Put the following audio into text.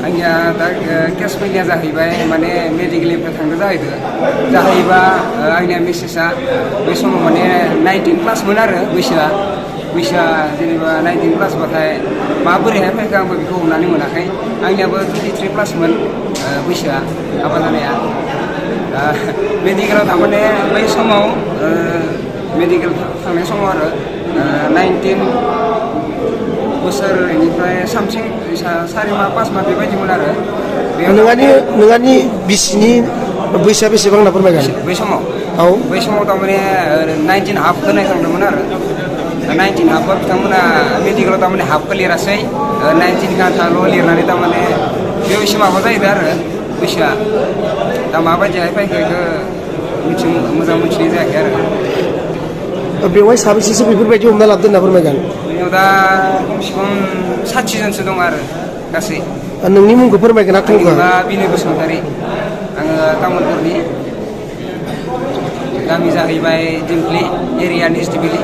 आंनिया दा केस फैनाया जाहैबाय माने मेडिकेलनिफ्राय थांदो जाहैबा आंनिया मिसेसआ बे समाव माने 19 प्लासमोन आरो बैसोआ जेनेबा 19 प्लासबाथाय माबोरैहाय फैखो आंबो बेखौ हमनानै मोनाखै आंनियाबो 23 प्लासमोन बैसोआ हाबा जानाया मेडिकेलाव थारमाने बै समाव मेडिकेल थांनाय समाव आरो 19 बोसोर बेनिफ्राय सामथिं 4 माह 5 माह बेबायदिमोन आरो नोंहानि बिसिनि बैसोआ बेसेबां होनना फोरमायगोन बै समाव बै समाव थारमाने 19 हाफ होनाय थांदोंमोन आरो 19 हाफआव बिथांमोना मेडिकेलाव थारमाने हाफखौ लिरासै 19 गान्थाल' लिरनानै थारमाने बेयाव एसे माबा जाहैदों आरो बैसोआ दा माबायदिहाय फैखो बेखौ मोजां मिथिनाय जायाखै आरो बेवहाय साबेसेसो बेफोरबायदि हमना लाबोदों होनना फोरमायगोन बेयाव दा खमसे खम 60 जनसो दं आरो गासै नोंनि मुंखौ फोरमायगोन ना आंनिबा बिनय बसुमतारी आङो तामुलपुरनि गामि जाहैबाय दिमप्लि एरिया निजदिबिलि